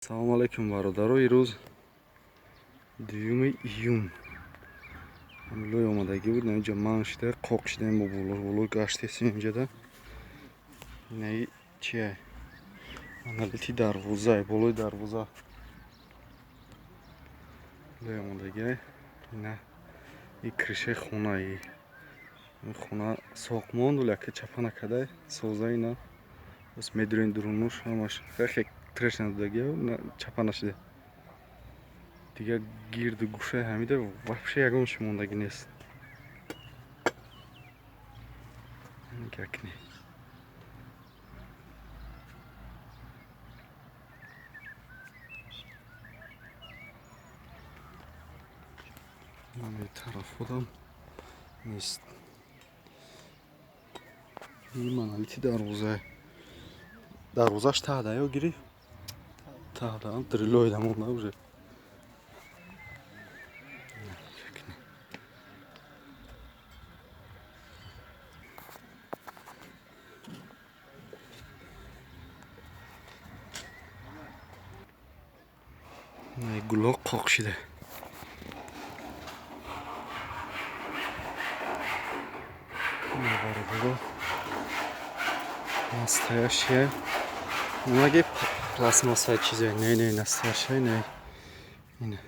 Салому алайкум, бародаро. Ирӯз 2 июн. Лой омадагӣ буд, инҷа ман шида, қоқ шидаем, бо боло боло гаштесем инҷада. Инаи чия? Аналити дарвоза, болои дарвоза. Лой омадагӣ. Ина и крышаи хона, и хона соқ монд, вале яке чапа накарда, соза ина. Бас медурем дурунуш ҳамаш хеле трещина додагӣ, чапа нашида. Дигар гирду гӯшаи ҳамида вообще ягон чи мондагӣ нест. Гакни. Тараф худам нест. Ин монолити дарвоза. Дарвозаш таҳда ё гирифт? Таҳда, дрилоида монда уже. Гуло қоқ шида. Бародаро, настоящая. Наги пластмассовая чизе. Не, не, настоящая, не. Ина.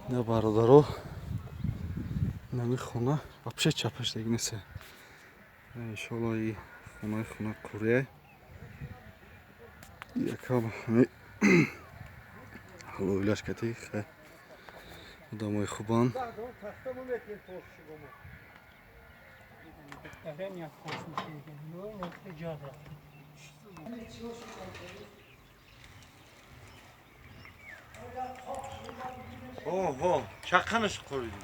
На, бародаро, нами хона вообще чапаштаги нест. Иншолло, и хонаи хона қурия якам ҳами ҳалоилаш кати хе одамои хубанд. Во, чаққанаш қуридӣ.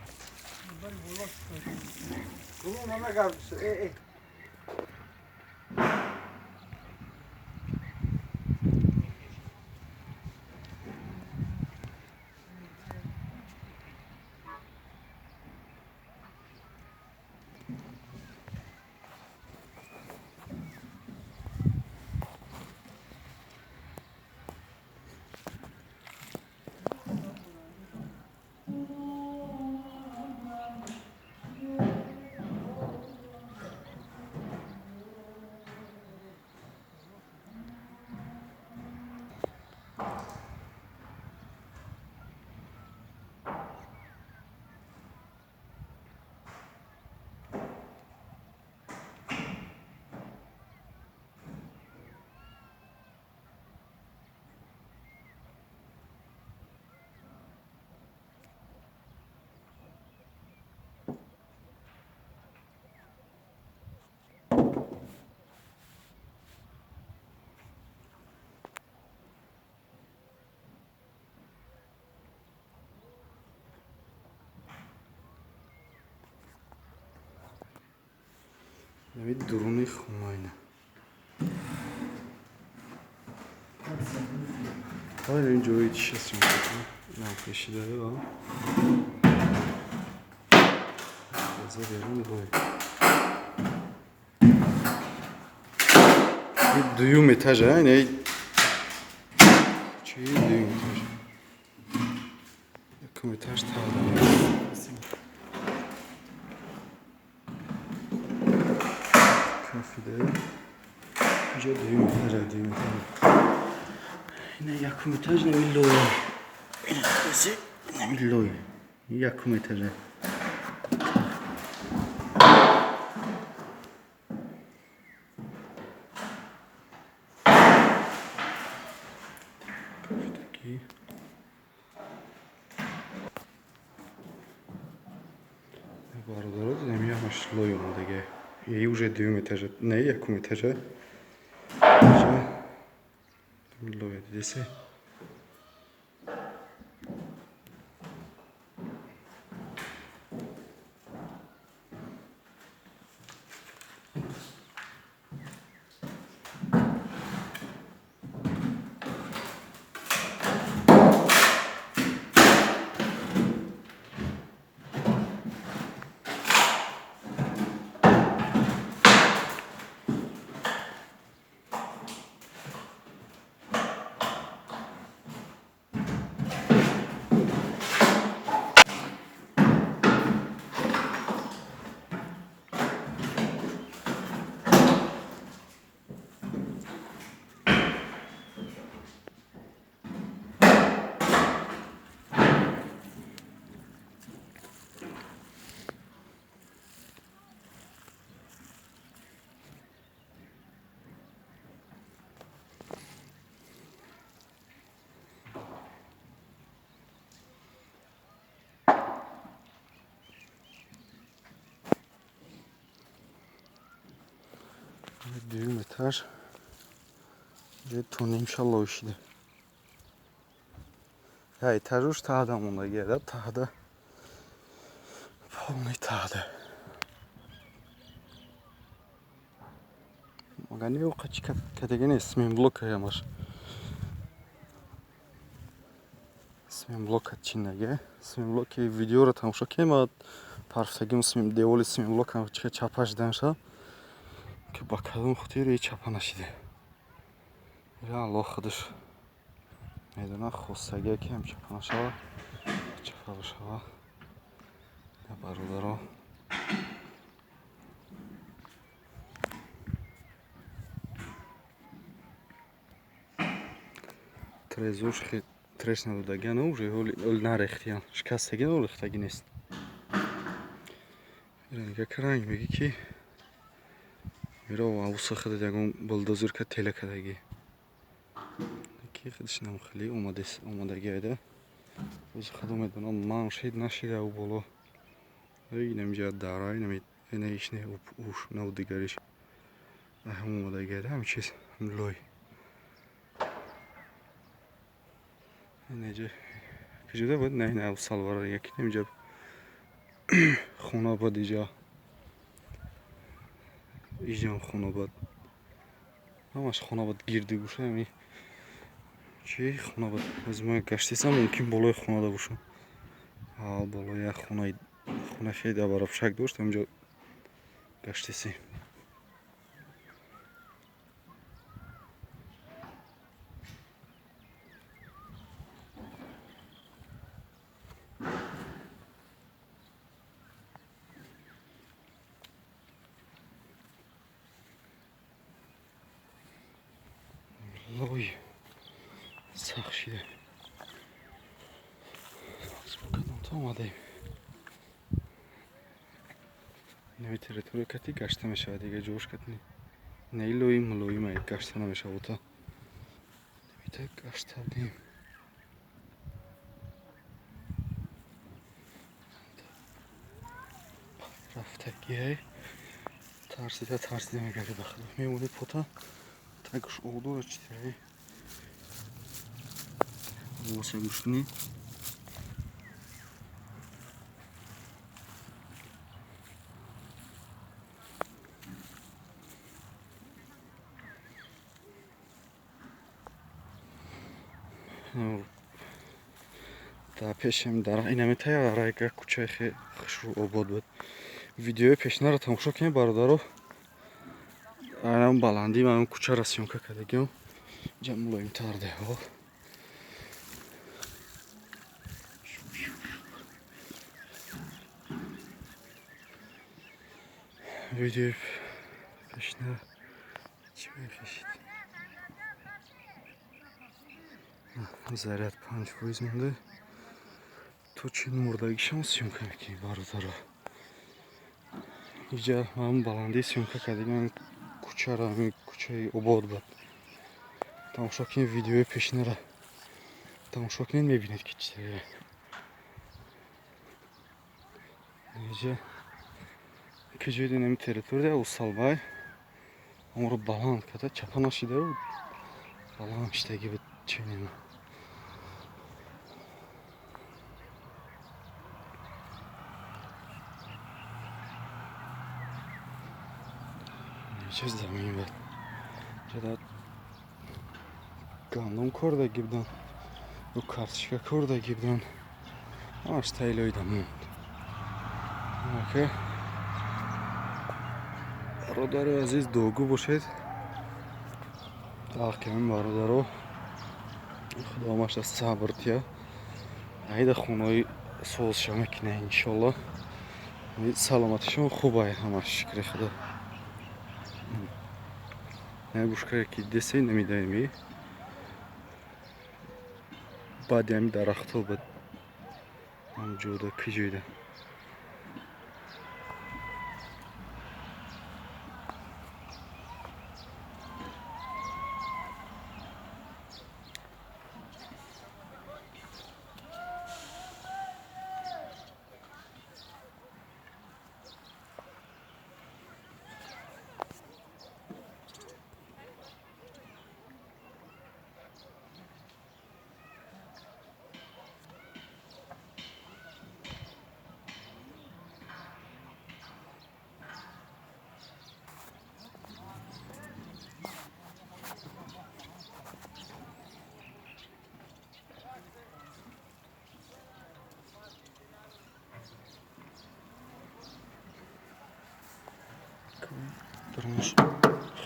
Нами дуруни хона ина. Ай, ин ҷои чӣ аст? Нам пешида ва. База берун лой. И дуюм этаж, а не чӣ дуюм этаж? Якум этаж таҳда. Кафеда. Инҷо дуюм этаж, дуюм этаж. Ина якум этаж нами лой. Ина тези нами лой. Якум этаж. Кафедаки. Бародаро, нами ҳамаш лой омадага. И уже дуюм этажа, не якум этажа. Лоя дидесе. Дуюм этаж то нимша лой шида. Я этажуш таҳда мондагия да, таҳда, полный таҳда. Мага не оқа чи кадаги нест, сменблок ҳамаш. Сменблок чиндаги. Сменблоки видеоро тамошо кунем, ма парфтагим смен деволи сменблок ҳам чи чапа шиданша. Ки ба кадом хотир и чапа нашида. Ира Аллоҳ худаш медонад, хостагие ки ҳам чапа нашава, чапа бошава. Бародаро, трезош треш надодагиан, уже ҳол нарехтиян, шикастаги рехтагӣ нест. Ира нига ранг мегӣ ки мира авуса худат ягон булдозер ка тела кадаги. Ки худаш нам хеле омадаги айда. Ози худо медонам, ман шид нашида у боло. Инам ҷа дара, инам ина ишне уш нав дигариш. Ҳам омадаги айда, ҳам чиз лой. Ина ҷа куҷода буд? Не, ина салвара яки инҷа хона буд иҷа. Иҷам хона буд. Ҳамаш хона буд, гирди гӯша ҳами чи хона буд. Аз ма гаштисам, мумкин болои хонада бошам. А болои як хона хеле абаробшак дошт, ҳаминҷо гаштисем. Лой сахт шида. Кадом омадаем. Нави территория кати гашта мешавад, дига ҷош кати не лои мулоима гашта намешавад. Та навита гашта будем. Рафтагиай тарсида тарсида мегари ба худо. Мемони пота тагуш одора читаи. Воса гӯш кунӣ. Дар пешем дар инами тая кӯчаи хеле хушрӯ обод буд. Видеои пешинаро тамошо кунед, бародаро. Айнам баландӣ ман кӯчаро съёмка кардагиам. Инҷа мулоимтар деҳо. Видеои пешина чӣ мехешид? Заряд 5% монда. То чи мурдагишам съёмка мекунем, бародаро. Инҷа ман баландӣ съёмка кардагиам кӯчаро, ҳамин кӯчаи обод буд. Тамошо кунед видеои пешинаро. Тамошо кунед, мебинед ки чӣ. Инҷа куҷои динами территория Усалбай. Онро баланд карда, чапа нашида буд, баланд шидаги буд ченина. Чиз замин буд. Ҷада гандум кордаги будан, ё картошка кордаги будан. Ҳамаш тайлоида монд. Ака бародари азиз, дуогӯ бошед. Ҳаққи бародаро, Худо ҳамаша сабр тия. Айда хонаи созша мекуна иншолло. Саломатишон хуб ай ҳамаш, шукри Худо. Бушкае ки десе намидаеми. Баъди ҳами дарахтҳо буд. Ҳам ҷода киҷоида. Durmuş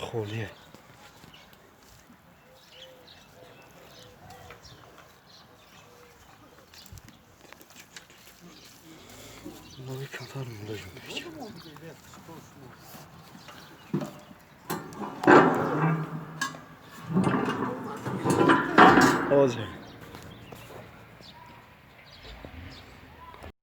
холие. Лови камтар мулоим беч. Озе.